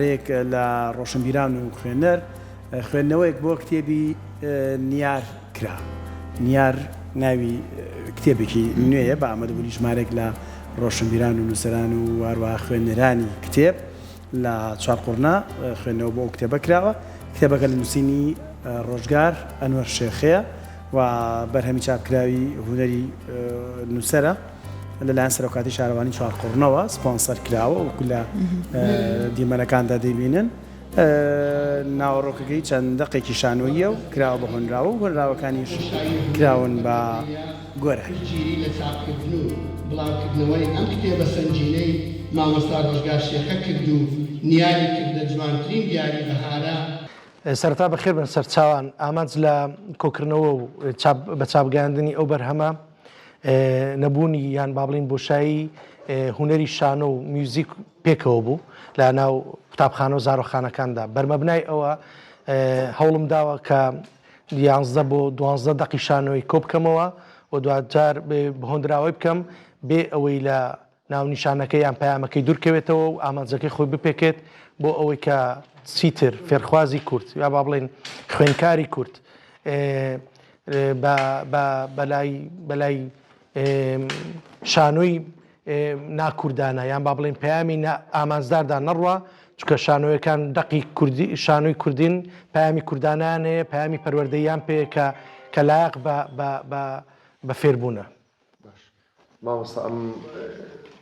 ژمارەیەک لە ڕۆشنبیران و خوێنەر خوێندنەوەیەک بۆ کتێبی نیار کرا. نیار ناوی کتێبێکی نوێیە بە ئامادەبوونی ژمارەیەک لە ڕۆشنبیران و نووسەران و هەروەها خوێنەرانی کتێب لە چوارقوڕنە خوێندنەوە بۆ ئەو کتێبە کراوە. کتێبەکە لە نووسینی ڕۆژگار ئەنوەر شێخەیە و بەرهەمی چاپکراوی هونەری نووسەرە. لەلایەن سەرۆکاتی شارەوانی چوارقوڕنەوە سپۆنسەر کراوە وەکو لە دیمەنەکاندا دەیبینن ناوەڕۆکەکەی چەند دەقێکی شانۆییە و کراوە بە هۆنراوە و هۆنراوەکانیش کراون بە گۆرانی. گیری لە چاپکردن و بڵاوکردنەوەی ئەم کتێبە سەنگینەی مامۆستا ڕۆژگار شێخە کرد و نیاری کردە جوانترین دیاری بەهارە. سەرەتا بەخێر بن سەرچاوان، ئامانج لە کۆکردنەوە و بە چاپگەیاندنی ئەو بەرهەمە نەبوونی یان با بڵێین بۆشایی هونەری شانۆ و میوزیک پێکەوە بوو لە ناو قوتابخانە و زارۆخانەکاندا بەرمەبنای ئەوە هەوڵم داوە کە یانزدە بۆ دوانزدە دەقی شانۆی کۆ بکەمەوە و دواجار هۆندراوەی بکەم بێ ئەوەی لە ناونیشانەکە یان پەیامەکەی دوورکەوێتەوە و ئامانجەکەی خۆی بپێکێت بۆ ئەوەی کە چیتر فێرخوازی کورد یا با بڵێین خوێندکاری کورد بەلای شانۆی ناکوردانە یان با بڵێین پەیامی ئامانجداردا نەڕوا چونکە شانۆیەکان دەقی کوردی شانۆی کوردین پەیامی کوردانیان هەیە پەیامی پەروەردەییان پێیە کە کە لایەق بە بە بە بە فێربوونە. باش مامۆستا ئەم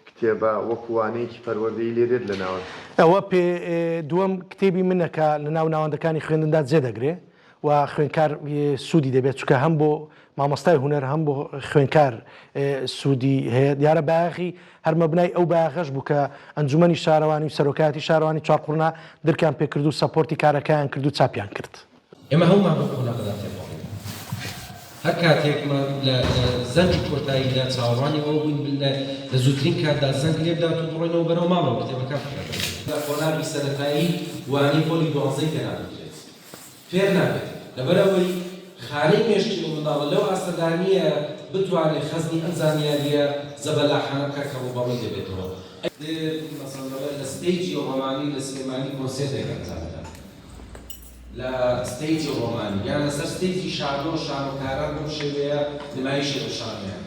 کتێبە وەکو وانەیەکی پەروەردەیی لێ دێت لە ناوەند؟ ئەوە پێ دووەم کتێبی منە کە لە ناو ناوەندەکانی خوێندندا جێ دەگرێ و خوێندکار سوودی دەبێت چونکە هەم بۆ مامۆستای هونەر هەم بۆ خوێندکار سوودی هەیە دیارە بایەخی هەر مەبنای ئەو بایەخەش بوو کە ئەنجومەنی شارەوانی و سەرۆکایەتی شارەوانی چوارقوڕنە درکیان پێکرد و support ی کارەکەیان کرد و چاپیان کرد. ئێمە هەموومان بەم قۆناغەدا تێپەڕین. هەر کاتێکمان لە زەنگی کۆتاییدا چاوەڕوانی ئەوە بووین لە لە زووترین کاتدا زەنگ لێبدات و بڕۆینەوە بەرەو ماڵەوە کتێبەکان بخوێنین. لە قۆناغی سەرەتایی وانەی پۆلی دوانزەی پێ ناگوترێت. فێر نابێت. لەبەرئەوەی خانەی مێشکی ئەو منداڵە لەو ئاستەدا نییە بتوانێت خەزنی ئەم زانیارییە زەبەلاحانە بکات کە ڕووبەڕووی دەبێتەوە. مەسەڵەن دەڵێت لە stage ی ڕۆمانی لە سلێمانی کۆنسێرتێک ئەنجام بدات. لە stage ی ڕۆمانی یان لەسەر stage ی شانۆ، شانۆکاران بەم شێوەیە نمایشی ئەو شانۆیان.